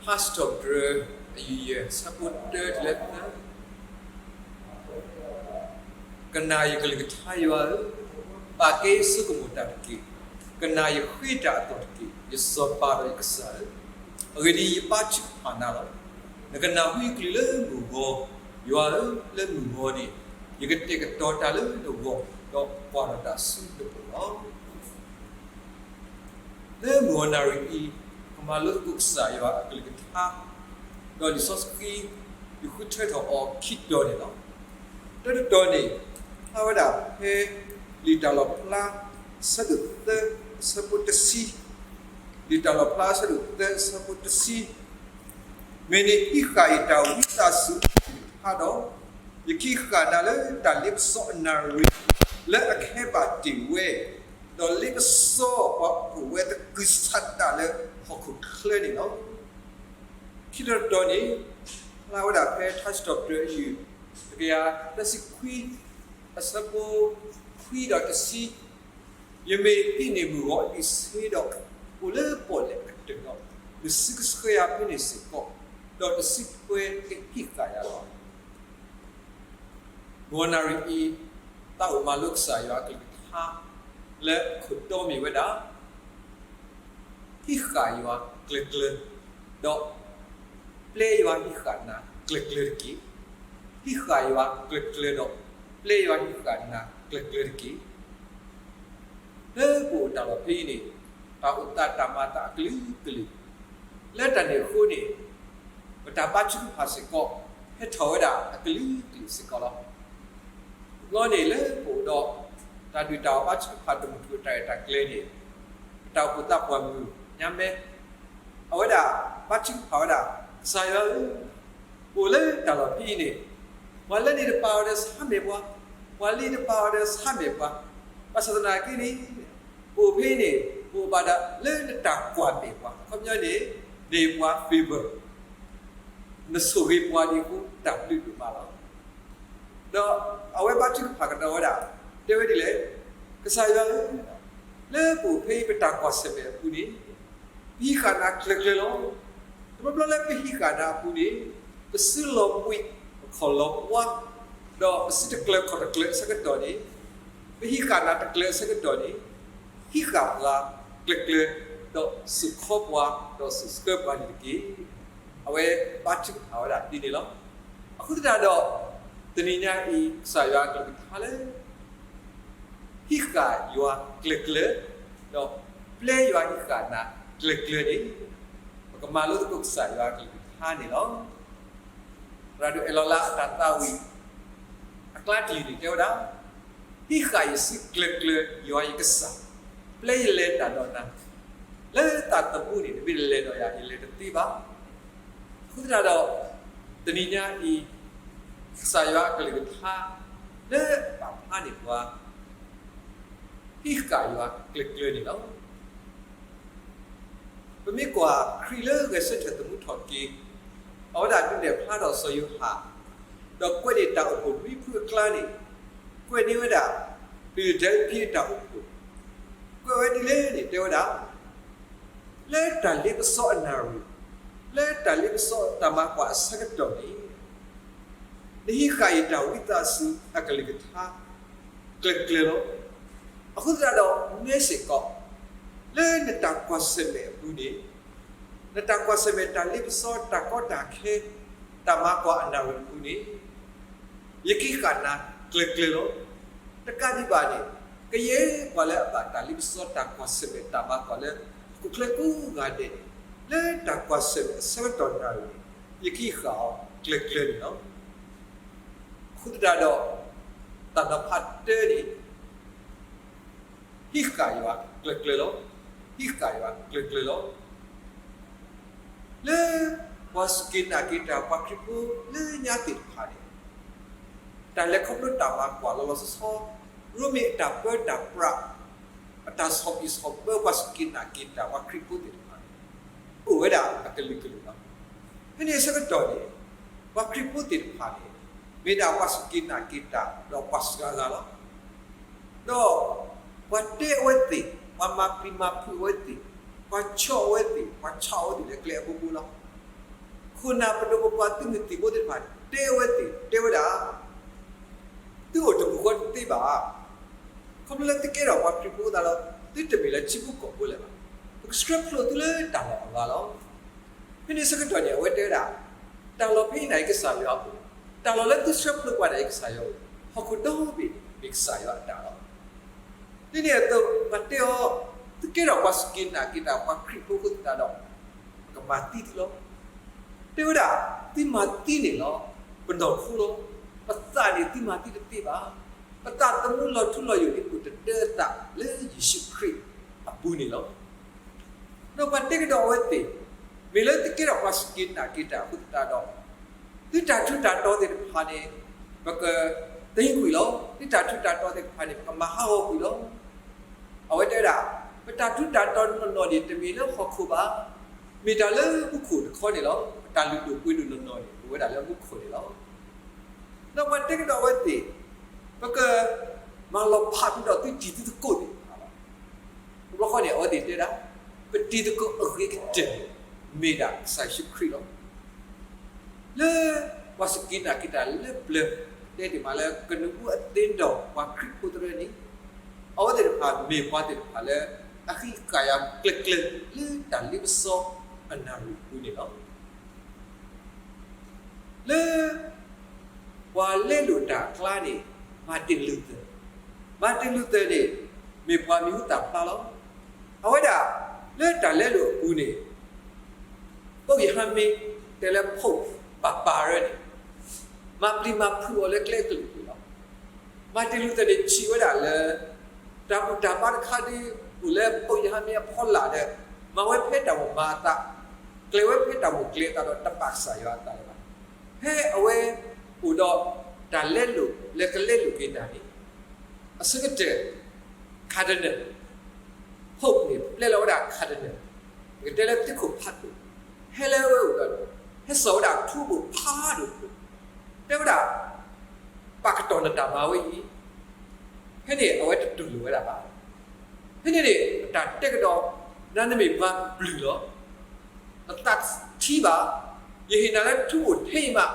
ထါစံးထီၣ်ပတြၢၤ အယုၢ်ယဲၢ် ဆၢဖိတၢတုၤလၢသၢ, ကနၣ်ယကလုၢ်ကထါယွၤဧၢ, ပာ်ကဲယဆိကမိၣ်တၢ်တက့ၢ်. ကနၣ်ယဃ့တၢ်အသီၣ်တက့ၢ်, ယစီၤပၤဒီးယကစၢ်ဧၢ, အဂ့ၢ်ဒ်အံၤ, ယဘါထုကဖၣ်နၤလီၤ. နကနၢ်ဟူယကလုၢ်လၢမုၢ်ဂီၤ, ယွၤဧၢ, လၢမုၢ်ဂီၤန့ၣ် ယကတဲာ်ကတီၤတၢ်လၢနဂီၢ်, ဒီးကွၢ်ထီၣ်တၢ်ဆူနပူၤလီၤ. လၢမုၢ်ဂီၤနၣ်ရံၣ်အံၤ, ကမၤလိသကိးကစၢ်ယွၤအကလုၢ်ကထါ, ဒီးလံာ်စီဆှံ ယဃုထၢထီၣ်အီၤခံတီၤန့ၣ်လီၤ. တၢတတီၤန့ၣ် ဖျါဝဲဒၣ်ဖဲ လံာ်တၢ်လီၣ်ဖျါ အဆၢဒိၣ်သၢ အဆၢဖိတဆံ, လံာ်တၢ်လီၣ်ဖျါ အဆၢဒိၣ်သၢ အဆၢဖိတဆံ, မ့ၢ်န့ၣ်ဟံးဃာ်ယတၢ်ဝံသးစူၤအကလုၢ်ကထါဒီး, ယကဟံးဃာ်နၤလၢတၢ်လ့ပစီအနၣ်ရံၣ် လၢအကဟဲဘၣ်တ့ၢ်ဝဲ, ဒီးလ့ပစီပှၤအိၣ်ဝဲသကုၤဆးဒးလၢဟီၣ်ခိၣ်ချၢန့ၣ်လီၤ. ခံတီၤတတီၤန့ၣ် ဖျါဝဲဒၣ်ဖဲထါစံးထီၣ်ပတြၢၤအယုၢ် တကယၤသၢဆံခွံ အဆၢဖိခွံဒီးတဆံ, ယမ့ၢ်ဟံးန့ၢ်မုၢ်ဂီၤအလံာ်ဆ့ဒီး, အိၣ်လၢပီၣ်လဲၣ်အကတၢၢ်ဒီး, နစုကဆှၢယၤဖဲန့ၣ်စ့ၢ်ကီး, ဒီးတစုထွဲကဟံးဃာ်ယၤလီၤ. မုၢ်ဂီၤနၣ်ရံၣ်အံၤ, သးအိၣ်မၤလိကစၢ်ယွၤအကလုၢ်ကထါ လၢအခိၣ်တီမ့ၢ်ဝဲဒၣ် ဟံးဃာ်ယွၤကျၢၤကျၢၤ, ဒီးပျဲယွၤဟံးဃာ်နၤကျၢၤကျၢၤတက့ၢ်. ဟံးဃာ်ယွၤကျၢၤကျၢၤဒီး ပျဲယွၤဟံးဃာ်နၤကျၢၤကျၢၤတက့ၢ်. လၢပအိၣ်တၢ်လီၢ်ဖဲအံၤန့ၣ်, တၢ်အိၣ်သးတၢ်မၤအသးအကလုာ်ကလုာ်, လၢတၢ်န့ၣ်အဃိန့ၣ်, ပတၢ်ဘါထုကဖၣ်စ့ၢ်ကီး ဟဲထီၣ်ဝဲဒၣ်အကလုာ်ကလုာ်စ့ၢ်ကီးလီၤ. တဘျီန့ၣ်လၢပအိၣ်ဒီး တၢ်ဒုၣ်တၢ်အီၣ်ဘါထုကဖၣ်တမုာ်တကိးတၢ်ရဲၣ်တၢ်ကျဲၤန့ၣ်, ပတၢ်အိၣ်ဖှိၣ်သးပှၢ်မုၢ်ညါမဲ, အဝဲဒၣ်ဘါထုကဖၣ်ဝဲဒၣ်, ကစၢ်ယွၤဧၢ, ပအိၣ်လၢတၢ်လီၢ်ဖဲအံၤန့ၣ်, ပှၤလၢန့ၣ်တပၤအီၤဒီးဆါမဲာ်ပှၤ, ပှၤလံၤတပၤအီၤဒီးဆါမဲာ်ပှၤ, ဘၣ်ဆၣ်သနာ်က့န့ၣ်, ပအိၣ်ဖဲအံၤန့ၣ် ပအိၣ်ဘၣ်ဒၣ်လၢနတၢ်ကွၢ်မဲာ်ပှၤ, အခီပညီန့ၣ်, န့ၢ်ပှၤ favor, နဆိၣ်ဂ့ၤပှၤဒ်အဃိ တၢ်ဘျုးဒိၣ်မးလီၤ. ဒီးအဝဲဘါထုကဖၣ်ကဒီးဝဲဒၣ်, တဲဝဲဒ်လဲၣ်, ကစၢ်ယွၤဧၢ, လၢပအိၣ်ဖဲအံၤပတၢ်ကွၢ်ဆၢၣ်မဲာ်အပူၤန့ၣ်, ပဟံးဃာ်နၤကျၢၤကျၢၤလီၤ. တဘျီဘျီလၢပဟံးဃာ်နၤအပူၤန့ၣ်, ပစုလီၤဘှံး, ပခီၣ်လီၤပှၤ, ဒီးပစုတကျၢၤခီၣ်တကျၢၤအဆၢကတီၢ်န့ၣ်, ပဟံးဃာ်နၤတကျၢၤအဆၢကတီၢ်န့ၣ်, ဟံးဃာ်ပှၤကျၢၤကျၢၤ, ဒီးစိာ်ခီပှၤ, ဒီးစိာ်ဆှၢပှၤန့ၣ်တက့ၢ်. အဝဲဘါထုကဖၣ်ဝဲဒၣ်ဒ်န့ၣ်လီၤ. အဃိသတးဒီး, တနံၤညါအံၤ ကစၢ်ယွၤအကလုၢ်ကထါလၢ ဟံးဃာ်ယွၤကျၢၤကျၢၤ, ဒီးပျဲယွၤဟံးဃာ်နၤကျၢၤကျၢၤန့ၣ်, ပကမၤလိသကိးကစၢ်ယွၤအကလုၢ်ကထါန့ၣ်လီၤ. သရၣ်ဒိၣ်အဲၣ်လီၤလါအတၢ်သးဝံၣ် အကျါတယုၢ်န့ၣ်တဲဝဲဒၣ်, ဟံးဃာ်ယစုကျၢၤကျၢၤယွၤယကစၢ်, ပျဲယလဲၤတၢ်ဒီးနၤ, လၢသးသမူန့ၣ် နမ့ၢ်တလဲၤဒီးယၤ ယလဲၤတသ့ဘၣ်. အဃိသတးဒီး, တနံၤညါအံၤ ကစၢ်ယွၤအကလုၢ်ကထါ လၢအပာ်ဖျါန့ၢ်ပှၤ ဟံးဃာ်ယွၤကျၢၤကျၢၤန့ၣ်လီၤ. ပမ့ၢ်ကွၢ်ခရံာ်လၢဂဲၤဆၢထၢၣ်သမူထီၣ်က့ၤ, အဝဲဒၣ်ဒုးနဲၣ်ဖျါထီၣ်စီၤယိၤဟၣ်, ဒီးကွဲးန့ၢ်တၢ်အိၣ်ဖှိၣ်လွံၢ်ဖုအကျါန့ၣ်, ကွဲးန့ၢ်ဝဲဒၣ် ဖံလဒဲဖံအတၢ်အိၣ်ဖှိၣ်, ကွဲးဝဲဒ်လဲၣ်န့ၣ် တဲဝဲဒၣ် လၢတၢ်လ့ပစီအနၣ်ရံၣ်, လၢတၢ်လ့ပစီတၢ်မၤကွၢ်အဆၢကတီၢ်န့ၣ်, နဟံးဃာ်ယတၢ်ဝံသးစူၤအကလုၢ်ကထါ ကျၢၤကျၢၤလီၤ. အဃိသတးဒီး နဲစ့ၢ်ကီး လၢနတၢ်ကွၢ်ဆၢၣ်မဲာ်အပူၤန့ၣ်, နတၢ်ကွၢ်ဆၢၣ်မဲာ်တၢ်လ့ပစီတၢ်ကီတၢ်ခဲ တၢ်မၤကွၢ်အနၣ်ရံၣ်အပူၤန့ၣ်, ယကဟံးဃာ်နၤကျၢၤကျၢၤလီၤ. တကးဒံးဘၣ်န့ၣ်, ကယဲၢ်ပှၤလၢအဘၣ်တၢ်လ့ပစီတၢ်ကွၢ်ဆၢၣ်မဲာ်တၢ်မၤကွၢ်လၢ ဟီၣ်ခိၣ်ချၢကိးဂၤဒဲးန့ၣ်, လၢတၢ်ကွၢ်ဆၢၣ်မဲာ်အဆၢကတီၢ်နၣ်ရံၣ်န့ၣ်, ယကဟံးဃာ်အီၤကျၢၤကျၢၤန့ၣ်လီၤ. အဃိသတးဒီး, တၢ်နီၤဖးတၢန့ၣ် ဟံးဃာ်ယွၤကျၢၤကျၢၤလီၤ. ဟံးဃာ်ယွၤကျၢၤကျၢၤလီၤ. လၢပှၤစူၢ်က့ၤနာ်က့ၤတၢ်ပှၤခရံာ်ဖိလၢညါသ့ၣ်တဖၣ်န့ၣ်, တၢ်လဲၤခီဖျိတၢ်မၤကွၢ်လီၤလီၤဆီဆီ, ရိမ့ၤအတၢ်ပၢတၢ်ပြး, အတၢ်ဆီၣ်ဘံၣ်ဆီၣ်ဘၢပှၤစူၢ်က့ၤနာ်က့ၤတၢ်ပှၤခရံာ်ဖိသ့ၣ်တဖၣ်န့ၣ်, အိၣ်ဝဲဒၣ်အကလုာ်ကလုာ်လီၤ. ဖဲန့ၣ်အဆၢကတီၢ်န့ၣ်, ပှၤခရံာ်ဖိသ့ၣ်တဖၣ်န့ၣ်, မ့ၢ်ဒၣ်ပှၤစူၢ်က့ၤနာ်က့ၤတၢ်ဒီးပှၤစှၤဂၤလီၤ. ဒီးပှၤတဲအဝဲသ့ၣ်, ပှၤမၤပျံၤမၤဖုးအဝဲသ့ၣ်, ပှၤဆီၣ်အဝဲသ့ၣ်, ပှၤဆီၣ်အဝဲသ့ၣ်လၢကျဲအဘိဘိလီၤ. ခိၣ်နၢ်ပဒိၣ်ပပှၢ်သုးမုၢ်သံၣ်ဘိသ့ၣ်တဖၣ် တဲဝဲသ့ၣ် တဲဝဲဒၣ်, သုအိၣ်တမုာ်ဃီတသ့ဘၣ်. ခီဖျိလၢသုကဲထီၣ်ပှၤခရံာ်ဖိသတးဒီး သုတမ့ၢ်လၢထံဖိကီၢ်ဖိလၢၤဘၣ်. ပကဆှၢဖျိသုလၢတၢ်လီၢ်အဂၤလီၤ. ဖဲန့ၣ်ဆၢကတီၢ်န့ၣ် အဝဲတဲဝဲဒၣ်, တၢ်လီၢ်ဖဲအံၤန့ၣ်ကစၢ်ယွၤအအိၣ်, တၢ်လီၢ်လၢသုဆှၢဖျိပှၤန့ၣ်ကစၢ်ယွၤအအိၣ်, ဟီၣ်ခိၣ်ဒီဘ့ၣ်မ့ၢ်ကစၢ်ယွၤအတၢ်လီၤ. ဒ်န့ၣ်အသိး ပှၤတဲအီၤ, သုကဲထီၣ်ပှၤစူၢ်က့ၤနာ်က့ၤတၢ်ပှၤခရံာ်ဖိအဃိသတးဒီး ပကမၤသံသုလီၤ. တဲဝဲဒၣ်, သုမၤသံန့ၣ်လီၤ, ပနီၢ်ခိလီၤ. ပသးန့ၣ်သုမၤသံတသ့ဘၣ်. ပသးသမူလီၤထူလီၤယိာ်န့ၣ် အိၣ်တဒၢအသးလၢယ့ၣ်ၡူးခရံာ်အပူၤန့ၣ်လီၤ. ဒီးပှၤတဲကဒီးအဝဲသ့ၣ်, မ့ၢ်လၢသုကဲထီၣ်ပှၤစူၢ်က့ၤနာ်က့ၤတၢ်အဃိသတးဒီး သုတၢ်ထူးတၢ်တီၤသ့ၣ်တဖၣ်န့ၣ် ပကသ့ကွံာ်လီၤ. သုတၢ်ထူးတၢ်တီၤသ့ၣ်တဖၣ်န့ၣ် ပကမၤဟးဂီၤကွံာ်လီၤ. အဝဲတဲဝဲဒၣ်, ပတၢ်ထူးတၢ်တီၤနီၢ်နီၢ်န့ၣ် တမ့ၢ်လၢဟီၣ်ခိၣ်ဘၣ်, မ့ၢ်တၢ်လၢမူခိၣ်တခီန့ၣ်လီၤ. ပတၢ်လုၢ်ဒိၣ်ပှ့ၤဒိၣ်နီၢ်နီၢ်န့ၣ် အိၣ်ဝဲဒၣ်လၢမူခိၣ်န့ၣ်လီၤ. ဒီးပှၤတဲကဒီးအဝဲသ့ၣ်, ပကမၤလီၤဖးကဒီးသုတံၤသုသကိးသ့ၣ်တဖၣ်လီၤ. တဘျီဃီန့ၣ် အဝဲသ့ၣ်တဲဒၣ်, ပတံၤသကိးအဂ့ၤကတၢၢ်န့ၣ် မ့ၢ်ဒၣ်ကစၢ်ယ့ၣ်ၡူးခရံာ်လီၤ. လၢပှၤစူၢ်က့ၤနာ်က့ၤတၢ်လၢပျၢၤ တဲတ့ၢ်မးလၢ ကနူးအူအသ့ဒီးပှၤခရံာ်ဖိတရၢန့ၣ်, အဝဲသ့ၣ်တဖၣ်မ့ၢ်ပှၤသ့ၣ်တဖၣ်လၢ အဟံးဃာ်ယွၤကျၢၤကျၢၤလၢတၢ်လ့ပစီအနၣ်ရံၣ်အပူၤန့ၣ်လီၤ. လၢပှၤလဲလိာ်တၢ်အကျါန့ၣ် Martin Luther, Martin Luther န့ၣ် မ့ၢ်ပှၤမံၤဟူသၣ်ဖျါလီၤ. အဝဲဒၣ် လၢတၢ်လဲလိာ်အပူၤန့ၣ် ပုပ်ရဟန်းမင်း တဲလၢ Pope ပၤပၤရၢန့ၣ် မၤပျံၤမၤဖုးအီၤလၢကျဲကလုာ်ကလုာ်လီၤ. Martin Luther န့ၣ် ထံၣ်ဝဲဒၣ်လၢ တၢ်ဘူၣ်တၢ်ဘါတခါဒ်အိၣ်လၢ ပုပ်ရဟန်းမင်း အဖီလာ်ဒီး မၤဝဲဖဲတၢ်မိၣ်မၤအသး, ကျဲၤဝဲဖဲတၢ်မိၣ်ကျဲၤအသးဒီးတပာ်ကစၢ်ယွၤအသးလၢၤဘၣ်. ဖဲအဝဲအိၣ်ဒီးတၢ်လဲလိာ်လၢကလဲလိာ်က့ၤတၢ်န့ၣ် အဆၢကတၢၢ် Cardinal Pope န့ၣ် ပျဲလီၤဝဲဒၣ် Cardinal, ပကတဲလၢသုးခိၣ်ဖးဒိၣ်, ဟဲလၢအဝဲအိၣ်ဒီး ဟဲစိာ်ဝဲဒၣ်ထူဘိၣ်ဖးဒိၣ်တဘိၣ်, တဲဝဲဒၣ် ပာ်ကတီၢ်နတၢ်မၤဝဲအံၤ, ဖဲန့ၣ်အဝဲတတူၢ်လိာ်ဝဲဒၣ်ဘၣ်. ဖဲန့ၣ်န့ၣ် တၢ်တဲကဒီး, နၤနမ့ၢ်ပှၤဘျုးလီၤ. နသးထံဘၣ်, ယဟ့ၣ်နၤလၢထူဘိၣ်ထဲအံၤမး,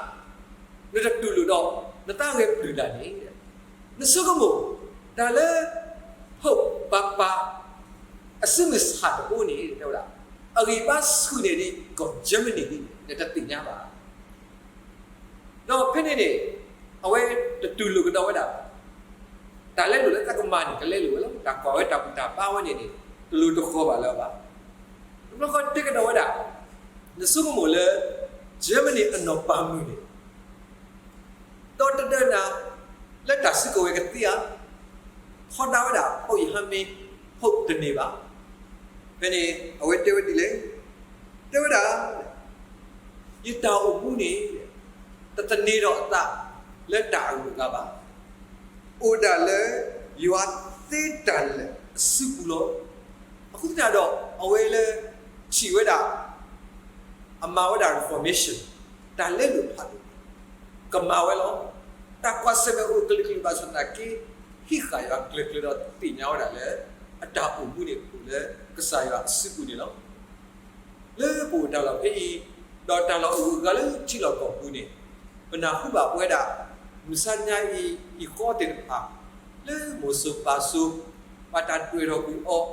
နတတူၢ်လိာ်ဒီး နသးဂဲၤပျုၢ်ဒၣ်န့ၣ်, နဆိကမိၣ် တၢ်လၢ Pope ပၤပၤ အစုမုၢ်ဆၣ်တဘိန့ၣ် တဲဝဲဒၣ် အဂံၢ်ဘါဆူၣ်န့ၢ်ဒံးကီၢ် Germany ဒ်န့ၣ် နတသ့ၣ်ညါဘၣ်. ဒီးဖဲန့ၣ်န့ၣ် အဝဲတတူၢ်လိာ်ကဒီးဝဲဒၣ် တၢ်လဲလိာ်လၢသးကမၤန့ၣ် ကလဲလိာ်ဝဲလီၤ. တၢ်ကွၢ်ဝဲတၢ်ဘူၣ်တၢ်ဘါဝဲန့ၣ်န့ၣ် တလိၤတဃီၤဘၣ်လၢၤဘၣ်. တဘျီဃီတဲကဒီးဝဲဒၣ်, နဆိကမိၣ်လၢ Germany အနီၢ်ပၤမုၢ်န့ၣ် ဒီးတဒၢနၤ လၢတၢ်စုကဝဲၤကသ့ဧါ, ထီဒါဝဲဒၣ် ပုပ်ရဟန်းမင်း Pope တန့ၢ်ဘၣ်. ဖဲန့ၣ် အဝဲတဲဝဲဒ်လဲၣ်, တဲဝဲဒၣ် ယတၢ်အိၣ်မူန့ၣ် တသန့ၤဒီးအသးလၢတၢ်အဂုၤအဂၤဘၣ်. အိၣ်ဒၣ်လၢယွၤသ့တၢ်လၢာ်အစုပူၤလီၤ. အဃိသတးဒီး အဝဲလၢထံၣ်ဝဲဒၣ် အမၤဝဲဒၣ် reformation တၢ်လဲလိာ်ဖးဒိၣ် ကမၤဝဲလီၤ. တၢ်ကွၢ်ဆၢၣ်မဲာ်အိၣ်ကလုာ်ကလုာ်ဘၣ်ဆၣ်သနာ်က့ ဟံးဃာ်ယွၤကျၢၤကျၢၤဒီးသ့ၣ်ညါဝဲဒၣ်လၢ အတၢ်အိၣ်မူန့ၣ် အိၣ်လၢကစၢ်ယွၤအစုပူၤန့ၣ်လီၤ. လၢပအိၣ်တၢ်လီၢ်ဖဲအံၤ ဒီးတၢ်လီၢ်အဂုၤအဂၤလၢထံလီၢ်ကီၢ်ပူၤန့ၣ် ပနၢ်ဟူဘၣ်ပဝဲဒၣ် မုၢ်ဆါညါအံၤ ဟံၣ်ဃီသ့ၣ်တဖၣ် လၢမိၢ်စိၤပၢ်စိၤ ဘၣ်တၢ်ဒွဲၣ်ထီၣ်ကွံာ်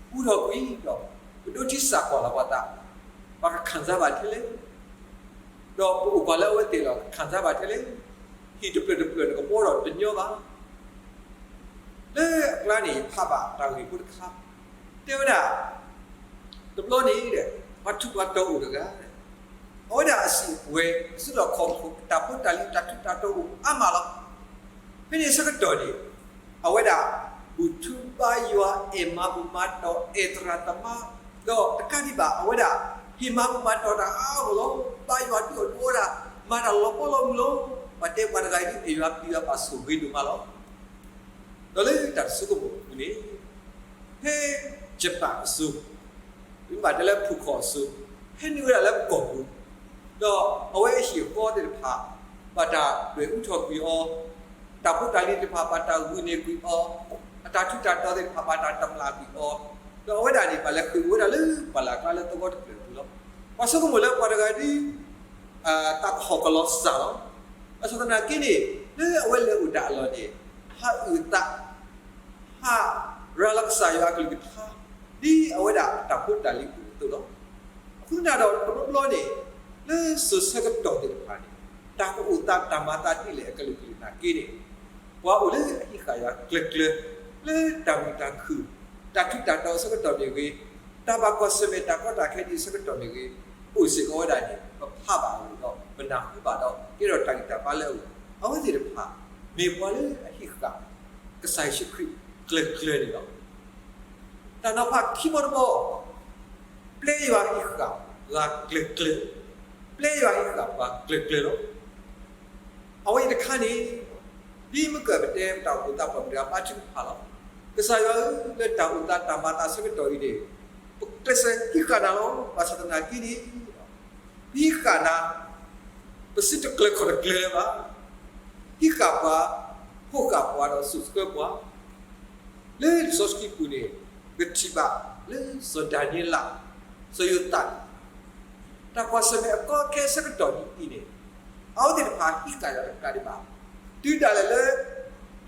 အီၤ ပူထီၣ်ကွံာ်ဒီး ပဒိးထံစၢ်ကွၢ်လီၤပှၤသး ပှၤကခံစားဘၣ်ထဲလဲၣ် ဒီးပအိၣ်ကွၢ်လၢအဝဲသ့ၣ်လီၤ ကခံစားဘၣ်ထဲလဲၣ်. ဟံၣ်တဖျၢၣ်တဖျၢၣ်န့ၣ် ကဘီထီၣ်တညီဘၣ်. လၢအကျါန့ၣ် ယဖးဘၣ်တၢ်ဂ့ၢ်ဖိတခါ တဲဝဲဒၣ် တဘျီန့ၣ် ပှၤထူးပှၤတီၤအိၣ်တဂၤ အဝဲဒၣ်အစံးအပှဲၤ အစုလီၢ်ခီၣ်ခိၣ် အတၢ်ဖိတၢ်လံၤ တၢ်ထူးတၢ်တီၤအိၣ်အါမးလီၤ. ဖဲန့ၣ်ဆၢကတီၢ်န့ၣ် အဝဲဒၣ် ဘူၣ်ထူဘါယွၤ အဲၣ်မၤဘူၣ်မၤတီၢ် အဲၣ်သရၣ်သမါ ဒီးတကးဒံးဘၣ် အဝဲဒၣ် ဟ့ၣ်မၤဘူၣ်မၤတီၢ်တၢ်အါဂီၢ်လီၤ. ဘါယွၤဒုးအီၣ်ဒုးအီတၢ် မၤတၢ်လီၤပှီၢ်လီၤမုၢ်လီၤ. ပှၤတဲပှၤတဂၤအံၤ အဲၣ်ယွၤပျံၤယွၤဘၣ်ဆိၣ်ဂ့ၤဒိၣ်မးလီၤ. ဒီးလၢတၢ်တဆိကမိၣ်အပူၤန့ၣ် ဖဲ Japan အစိၤ မ့ၢ်ဘၣ်တဲလၢဖုၣ်ခီၣ်အစိၤ ဟဲနုာ်ဝဲဒၣ်လၢပကီၢ်ပူၤ ဒီးအဝဲအဟံၣ်အဃီသ့ၣ်တဖၣ် ဘၣ်တၢ်ဒွဲၣ်အူထီၣ်ကွံာ်အီၤ, တၢ်ဖိတၢ်လံၤသ့ၣ်တဖၣ် ဘၣ်တၢ်ဂုာ်န့ၢ်ကွံာ်အီၤ, အတၢ်ထူးတၢ်တီၤသ့ၣ်တဖၣ် ဘၣ်တၢ်တမျၢ်ကွံာ်အီၤ, ဒီးအဝဲဒၣ်န့ၣ် ဘၣ်လဲၤဃ့ၢ်အိၣ်ဝဲဒၣ်လၢပှၢ်လၢ်ကျါလၢသဝီတဖျၢၣ်အပူၤလီၤ. ပှၤဆိကမိၣ်လၢပှၤတဂၤဒ် တၢ်ကဟီၣ်ကလီၤစၢ်လီၤ. ဘၣ်ဆၣ်သနာ်က့န့ၣ် လၢအဝဲလဲၤအိၣ်တၢ်အလီၢ်န့ၣ် ဟးအုၣ်အသး ဟးရၤလီၤကစၢ်ယွၤအကလုၢ်ကထါ ဒ်အဝဲဒၣ်အတၢ်ဖိတၢ်လံၤအိၣ်အသိးလီၤ. အဃိသတးဒီးတဘျီဘျီန့ၣ် လၢစိၤဆၢကတီၢ်သ့ၣ်တဖၣ်န့ၣ် တၢ်ကအိၣ်သးတၢ်မၤသးဒ်လဲၣ်အကလုာ်ကလုာ်နာ်က့န့ၣ် ပှၤအိၣ်လၢအဟံးဃာ်ယွၤကျၢၤကျၢၤ လၢတၢ်မုာ်တၢ်ခုၣ် တၢ်ထူးတၢ်တီၤအဆၢကတီၢ်မ့ၢ်ဂ့ၤ, တၢ်ဘၣ်ကွၢ်ဆၢၣ်မဲာ်တၢ်ကီတၢ်ခဲဒ်အဆၢကတီၢ်မ့ၢ်ဂ့ၤ အိၣ်စ့ၢ်ကီးဝဲဒၣ်န့ၣ် ပဖးဘၣ်အဂီၢ်ဒီး ပနၢ်ဟူဘၣ်ဒီး ကဲထီၣ်တၢ်ဂံၢ်တၢ်ဘါလၢအဂီၢ် အဝဲသ့ၣ်တဖၣ် မ့ၢ်ပှၤလၢအဟံးဃာ် ကစၢ်ယ့ၣ်ၡူးခရံာ်ကျၢၤကျၢၤန့ၣ်လီၤ. တၢ်နီၤဖးခံဘီတဘီ ပျဲယွၤဟံးဃာ်ပှၤကျၢၤကျၢၤ, ပျဲယွၤဟံးဃာ်ပှၤကျၢၤကျၢၤလီၤ. အဝဲအံၤတခါန့ၣ် ဒ်မ့ၢ်ကပတဲပတၢ်အိၣ်ဖှိၣ်သးပှၢ်မုၢ်တဂၤဘါထုကဖၣ်လီၤ. ကစၢ်ယွၤဧၢ, လၢတၢ်အိၣ်သးတၢ်မၤသးဆၢကတီၢ်အံၤန့ၣ် ပကျဲးစၢးဟံးဃာ်နၤလီၤ. ဘၣ်ဆၣ်သနာ်က့န့ၣ် ပဟံးဃာ်နၤ ပစုတကျၢၤခီၣ်တကျၢၤလၢၤဘၣ်. ဟံးဃာ်ပှၤ, ဖိးဃာ်ပှၤဒီးစိာ်ဆှၢပှၤ လၢလံာ်စီဆှံပူၤန့ၣ် ပကထံၣ်ဘၣ်လၢစီၤဒၤနံးယ့လး, စီၤယိၤသး တၢ်ကွၢ်ဆၢၣ်မဲာ်အကီအခဲအဆၢကတီၢ်ဒ်အံၤန့ၣ် အဝဲသ့ၣ်တဖၣ်ဟံးဃာ်ယွၤတကးဒံးဘၣ်. တုၤဒၣ်လဲာ်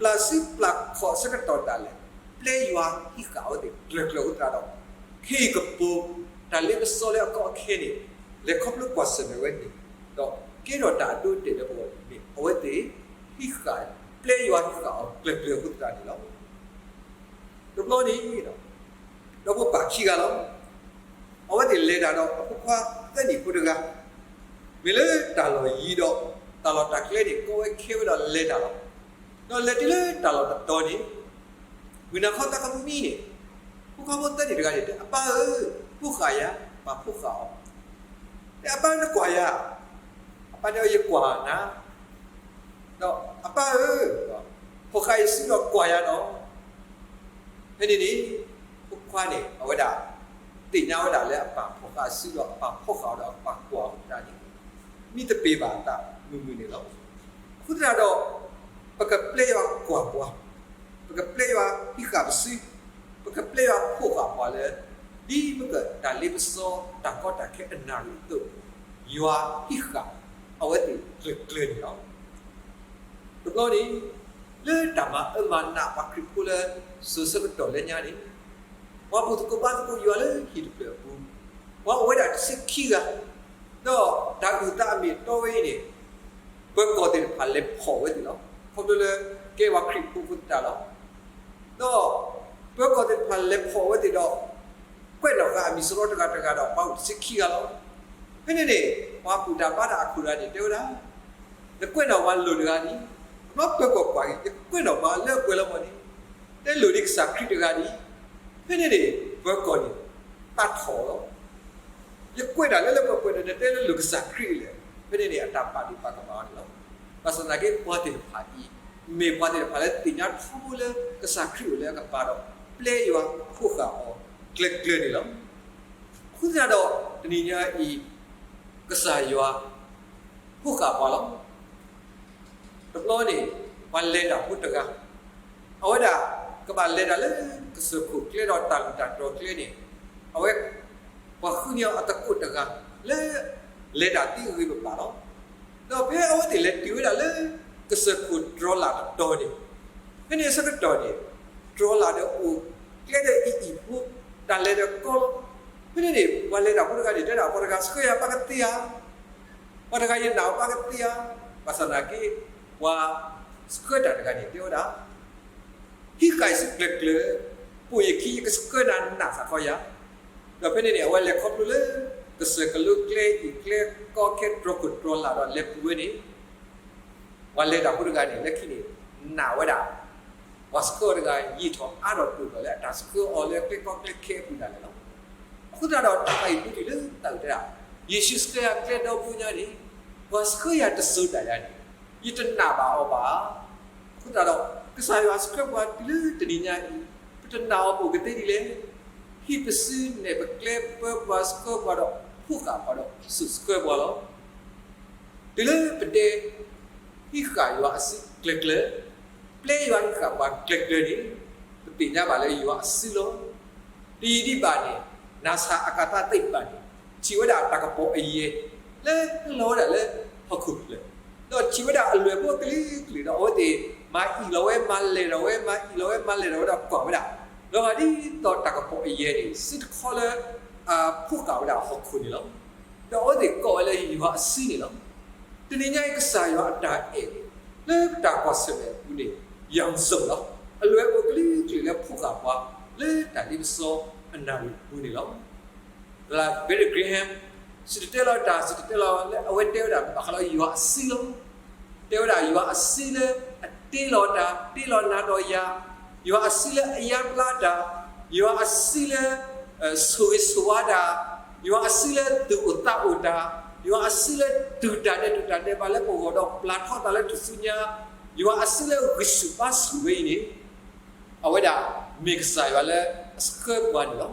လၢ ပျၢ်စုပျၢ်ခီၣ်အဆၢကတီၢ်ဒၣ်လဲာ် ပျဲယွၤဟံးဃာ်အဝဲသ့ၣ်ကျၢၤကျၢၤအဃိသတးဒီး ခဲအံၤကပူၤ တၢ်လ့ပစီလၢအကီအခဲန့ၣ် လဲၤခီဖျိကွၢ်ဆၢၣ်မဲာ်ဝဲန့ၣ် ဒီးကဲထီၣ်တၢ်အဒိအတဲာ်လၢပဂီၢ်န့ၣ် မ့ၢ်အဝဲသ့ၣ်ဟံးဃာ် ပျဲယွၤဟံးဃာ်အီၤကျၢၤကျၢၤအဃိသတးန့ၣ်လီၤ. တဘျီန့ၣ် ဒီးဖိပၢ်ခံဂၤလီၤ. အဝဲသ့ၣ်လဲၤတၢ်ဒီးအဖိခွါသၢနံၣ်ဖိတဂၤ, မ့ၢ်လၢတၢ်လီၢ်ယံၤဒီး တၢ်လီၢ်တၢ်ကျဲန့ၣ် ကီဝဲခဲဝဲဒီးလဲၤတၢ်လီၤ. ဒီးလဲၤတုၤလၢတၢ်လီၢ်တတီၤန့ၣ် မုၢ်နၤခီသးကမံန့ၣ် ဖိခွါဖိသၢနံၣ်တဂၤန့ၣ် တဲအပၢ်ဧၢ, ဖိးဃာ်ယၤ, ပၢ်ဖိးဃာ်အီၤ. တဲအပၢ်နကွၢ်ယၤ, အပၢ်တဲအီၤယကွၢ်နၤ, ဒီးအပၢ်ဧၢ, ဖိးဃာ်ယစုဒီးကွၢ်ယၤနီၤ. ဖဲန့ၣ်န့ၣ် ဖိခွါန့ၣ် အဝဲဒၣ် သ့ၣ်ညါဝဲဒၣ်လၢအပၢ်ဖိးဃာ်အစုဒီးအပၢ်ဖိးဃာ်အီၤဒီးအပၢ်ကွၢ်အီၤတၢ်န့ၣ် မံသပ့ၤဘၣ်အသးမုာ်မုာ်န့ၣ်လီၤ. အဃိသတးဒီး ပကပျဲယွၤကွၢ်ပှၤ, ပကပျဲယွၤဟံးဃာ်ပစု, ပကပျဲယွၤဖိးဃာ်ပှၤလၢ ဒ်မ့ၢ်ကတၢ်လ့ပစီ တၢ်ကီတၢ်ခဲအနၣ်ရံၣ်အသိး ယွၤဟံးဃာ်အဝဲသ့ၣ်ကျၢၤကျၢၤန့ၣ်လီၤ. တဘျီန့ၣ် လၢတၢ်မၤအၢမၤနးပှၤခရံာ်ဖိလၢ စိၤဆၢကတီၢ်လၢညါန့ၣ် ပှၤဘူၣ်သကိးဘါသကိးယွၤလၢဟံၣ်တဖျၢၣ်အပူၤ ပှၤအိၣ်ဝဲဒၣ်တဆံခံဂၤ, ဒီးတၢ်အုၣ်သးအမ့ၢ်အတီဝဲအံၤန့ၣ် ပၢၤကီၢ်သ့ၣ်တဖၣ်လဲၤဖီၣ်ဝဲသ့ၣ်လီၤ. ခီဖျိလၢကဲပှၤခရံာ်ဖိအဃိသတးလီၤ. ဒီးပၢၤကီၢ်သ့ၣ်တဖၣ်လဲၤဖီၣ်ဝဲသ့ၣ်ဒီး ကွဲးနီၣ်ဃာ်အမံၤစရီတဂၤတဂၤဒီး ပှၤအိၣ်တဆံခံဂၤလီၤ. ဖဲန့ၣ်န့ၣ် ပှၤဘူၣ်တၢ်ဘါတၢ်အခိၣ်တဂၤန့ၣ် တဲဝဲဒၣ် နကွဲးနီၣ်ပှၤလိၣ်တဂၤန့ၣ် အဘျီပၢၤကီၢ်ကွၢ်က့ၤ ယကွဲးနီၣ်ပှၤလၢအပှဲၤလီၤမၢ်န့ၣ် တဲလိၣ်ဒံးကစၢ်ခရံာ်တဂၤန့ၣ်. ဖဲန့ၣ်န့ၣ် ပၢၤကီၢ်န့ၣ် သးထီၣ်လီၤ. ယကွဲးတၢ်လၢလၢပှဲၤပှဲၤဒီး နတဲလၢလိၣ်ကစၢ်ခရံာ်လဲၣ်. ဖဲန့ၣ်န့ၣ် အတၢ်ပာ်ဒိၣ်ပာ်ကမၣ်အီၤန့ၣ်လီၤ. ဘၣ်ဆၣ်သနာ်က့ ပှၤသ့ၣ်တဖၣ်အံၤ မ့ၢ်ပှၤသ့ၣ်တဖၣ်လၢသ့ၣ်ညါထီဘိလၢ ကစၢ်ခရံာ်အိၣ်လၢအကပၤဒီး ပျဲယွၤဖိးဃာ်အီၤကျၢၤကျၢၤန့ၣ်လီၤ. အဃိသတးဒီး တနံၤညါအံၤ ကစၢ်ယွၤ ဖိးဃာ်ပှၤလီၤ. တဘျီန့ၣ် ပှၤလဲၤတၢ်ဖိတဂၤ အဝဲဒၣ် ကဘၣ်လဲၤတၢ်လၢ ကစၢၢ်ခိၣ်ကျဲဒီးတၢ်လီၢ်တၢ်တီၤကျဲန့ၣ် အဝဲ ပှၤဃုန့ၢ်အီၤအသကိးတဂၤ လၢ လဲၤတၢ်သ့အဂ့ၢ်ပဘၣ်လီၤ. ဒီးဖဲအဝဲသ့ၣ်လဲၤတုၤဝဲဒၣ်လၢ ကစၢၢ်ခိၣ်တြီၤလၢ်တတီၤန့ၣ် ဖဲန့ၣ်အဆၢကတီၢ်န့ၣ် တြီၤလၢ်ဒီးအိၣ် ကျဲဒီးအံၤအံၤဖိ တၢ်လဲၤဒီးကီလီၤ. ဖဲန့ၣ်န့ၣ် ပှၤလဲၤတၢ်ဖိတဂၤန့ၣ် တဲဒၣ်ပှၤတဂၤဆှၢယၤပၢ်ကသ့ဧါ, ပှၤတဂၤယနာ်အီၤပၢ်ကသ့ဧါ. ဘၣ်ဆၣ်သနာ်က့ ပှၤဆှၢတၢ်တဂၤန့ၣ် တဲဝဲဒၣ် ဟံးဃာ်ယစုကျၢၤကျၢၤ, ပိာ်ယခံယကဆှၢနၤနးစးခီယၤ. ဒီးဖဲန့ၣ်န့ၣ် အဝဲလဲၤခီဖျိလၢ ကစၢၢ်ကလိကျဲအံၤကျဲကီခဲတြီၤခိၣ်တြီၤလၢ်ဒီးလဲၤပူၤဝဲန့ၣ် ပှၤလဲၤတၢ်ဖိတဂၤန့ၣ် လၢခံန့ၣ် နာ်ဝဲဒၣ် ပှၤဆှၢအီၤတဂၤ ယံာ်ထီၣ်အါထီၣ်တိၢ်ထီၣ်လၢအတၢ်ဆှၢအီၤလၢကျဲကီကျဲခဲအပူၤဒၣ်လဲာ်လီၤ. အဃိသတးဒီးတၢ်ဘၣ်အံၤမူထီၣ်လၢတၢ်အုၣ်တဲဒၣ် ယ့ၣ်ၡူးဆှၢယၤကျဲဒီဘိညါန့ၣ် ပှၤဆှၢယၤတစိၤဒၣ်ယၤန့ၣ် ယတနာ်ဘၣ်အီၤဘၣ်. အဃိသတးဒီး ကစၢ်ယွၤဆှၢပှၤတုၤလၢတနံၤညါအံၤ ပတနာ်အီၤပအိၣ်ကသ့ဒ်လဲၣ်. ဟံးပစုနဲၣ်ပကျဲပၢပှၤဆှၢပှၤဒီး ဖိးဃာ်ပှၤဒီးစိာ်ဆှၢပှၤလီၤ. တုၤလၢပတဲ ဟံးဃာ်ယွၤအစုကျၢၤကျၢၤ, ပျဲယွၤဟံးဃာ်ပှၤကျၢၤကျၢၤန့ၣ် ပသ့ၣ်ညါဘၣ်လၢယွၤအစုလီၤ. တယံာ်ဒံးဘၣ်န့ၣ် NASA အကသးသ့ၣ်တဖၣ်န့ၣ် ထံၣ်ဝဲဒၣ်တၢ်ကပီၤအယဲၢ် လၢဟဲလီၤဝဲဒၣ်လၢဟီၣ်ခိၣ်ချၢ, ဒီးထံၣ်ဝဲဒၣ်အလွဲၢ်ဖိအကလုာ်ကလုာ်ဒီး အဝဲသ့ၣ်မၤအံၣ်လီၤဝဲ မၤလဲၢ်ထီၣ်ဝဲ မၤအံၣ်လီၤဝဲမၤလဲၢ်ထီၣ်ဝဲဒီးကွၢ်ဝဲဒၣ်, ဒီးဒ်သိးတၢ်ကပီၤအယဲၢ်န့ၣ် စုတခီလၢအဖှိၣ်ဃာ်ဝဲဒၣ်ဟီၣ်ခိၣ်န့ၣ်လီၤ. ဒီးအဝဲသ့ၣ်ကိးဝဲလၢယွၤအစုန့ၣ်လီၤ. တနံၤညါအံၤ ကစၢ်ယွၤအတၢ်အဲၣ်န့ၣ် လၢတၢ်ကွၢ်ဆၢၣ်မဲာ်အပူၤန့ၣ် ယံၤစိၤလီၤ. အလွဲၢ်အိၣ်ကလုာ်ကလုာ်လၢဖှိၣ်ဃာ်ပှၤ လၢတၢ်လ့ပစီအနၣ်ရံၣ်အပူၤန့ၣ်လီၤ. လၢ Billy Graham စံၣ်တဲၤတဲလီၤတၢ် စံၣ်တဲၤတဲလီၤလၢအဝဲတဲဝဲဒၣ် ဘၣ်ဃးလၢယွၤအစုလီၤ. တဲဝဲဒၣ်ယွၤအစုလၢအတ့လီၤတၢ် တ့လီၤနၤဒီးယၤ, ယွၤအစုလၢအယါဘျါတၢ်, ယွၤအစုလၢ ဆိၣ်ဂ့ၤဆိၣ်ဝါတၢ်, ယွၤအစုလၢသူၣ်အိၣ်သးအိၣ်တၢ်, ယွၤအစုလၢတူၢ်တၢ်ဒဲးတူၢ်တၢ်ဒဲးဘးလၢပဂီၢ် ဒီးပျၢ်ထီၣ်သးလၢထူၣ်စုညါ, ယွၤအစုလၢဂံၢ်ဆူၣ်ဘါဆူၣ်ဝဲအံၤန့ၣ် အဝဲဒၣ်မ့ၢ်ကစၢ်ယွၤလၢအဆှၢပှၤန့ၣ်လီၤ.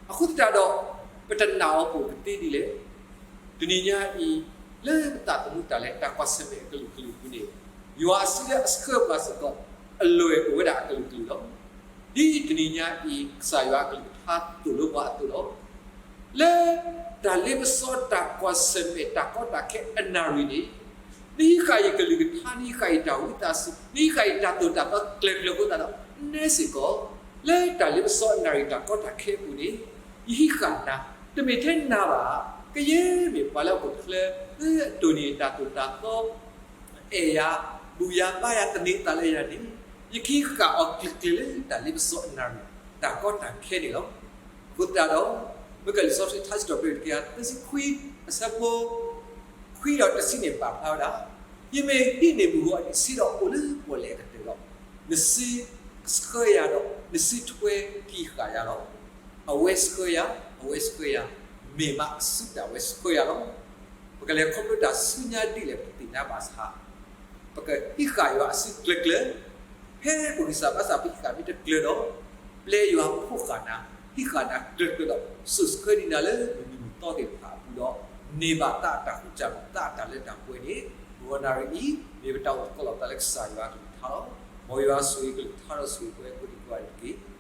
အဃိသတးဒီး ပတနာ်အီၤပအိၣ်ကသ့ဒ်လဲၣ်. တနံၤညါအံၤ လၢပသးသမူတၢ်လဲၤတၢ်ကွၢ်ဆၢၣ်မဲာ်အကလုာ်ကလုာ်အပူၤန့ၣ် ယွၤအစုလၢအဆှၢပှၤစ့ၢ်ကီး အလွဲၢ်အိၣ်ဝဲဒၣ်အကလုာ်ကလုာ်လီၤ. ဒ်တနံၤညါအံၤ ကစၢ်ယွၤအကလုၢ်ကထါသိၣ်လိပှၤအသိးလီၤ. လၢတၢ်လ့ပစီတၢ်ကွၢ်ဆၢၣ်မဲာ်တၢ်ကီတၢ်ခဲအနၣ်ရံၣ်န့ၣ် နဟံးဃာ်ယကလုၢ်ကထါ နဟံးဃာ်ယတၢ်ဝံသးစူၤ နဟံးဃာ်ယတၢ်သိၣ်တၢ်သီကျၢၤကျၢၤအဃိသတးဒီး နဲစ့ၢ်ကီး လၢတၢ်လ့ပစီအနၣ်ရံၣ်တၢ်ကီတၢ်ခဲအပူၤန့ၣ် ယဟံးဃာ်နၤ တမ့ၢ်ထဲနၤဘၣ် ကယဲၢ်မ့ၢ်ပှၤလၢဟီၣ်ခိၣ်ချၢ လၢအတိၢ်န့ၢ်တၢ်သိၣ်တၢ်သီ အဲၣ်ယၤ ဘူၣ်ယၤဘါယၤသန့ၤသးလၢယၤန့ၣ် ယကဟံးဃာ်အီၤကျၢၤကျၢၤလၢတၢ်လ့ပစီအနၣ်ရံၣ် တၢ်ကီတၢ်ခဲန့ၣ်လီၤ. အဃိသတးဒီး မ့ၢ်ကလံာ်စီဆှံထါစံးထီၣ်ပတြၢၤတကယၤသၢဆံခွံ အဆၢဖိ ခွံဒီးတဆံန့ၣ်ပာ်ဖျါဝဲဒၣ်, ယမ့ၢ်ဟံးန့ၢ်မုၢ်ဂီၤအနံၣ်ဆံးဒီးအိၣ်လၢပီၣ်လဲၣ်အကတၢၢ်ဒီး နစုကဆှၢယၤဒီး နစုထွဲကဟံးဃာ်ယၤလီၤ. အဝဲဆှၢယၤ, အဝဲဆှၢယၤ, မ့ၢ်မးအစုဒၣ်ဝဲဆှၢယၤလီၤ. ပကလဲၤခီဖျိတၢ်ဆူညါဒ်လဲၣ် ပသ့ၣ်ညါဘၣ်ဆၣ် ပကဟံးဃာ်ယွၤအစုကျၢၤကျၢၤ, ဖဲပဂံၢ်စၢ်ဘါစၢ် ပဟံးဃာ်မ့ၢ်တကျၢၤဒီး ပျဲယွၤဖှိၣ်ဃာ်နၤ, ဟံးဃာ်နၤကျၢၤကျၢၤဒီး စိာ်ဆှၢဒံးနၤလၢမုၢ်နံၤမုၢ်သီသ့ၣ်တဖၣ်အပူၤဒီး န့ၢ်ဘၣ်သးအတၢ်ဃူတၢ်ဖိး သးအတၢ်လၢတၢ်ပှဲၤန့ၣ် မုၢ်ဂီၤနၣ်ရံၣ်အံၤ မ့ၢ်ပတၢ်အိၣ်သကိးလိာ်ပသးလၢကစၢ်ယွၤအကလုၢ်ကထါလီၤ. မ်ယွၤဆိၣ်ဂ့ၤကလုၢ်ကထါဒီးဆိၣ်ဂ့ၤပှၤကိးဒံကိးဂၤဒဲးတက့ၢ်.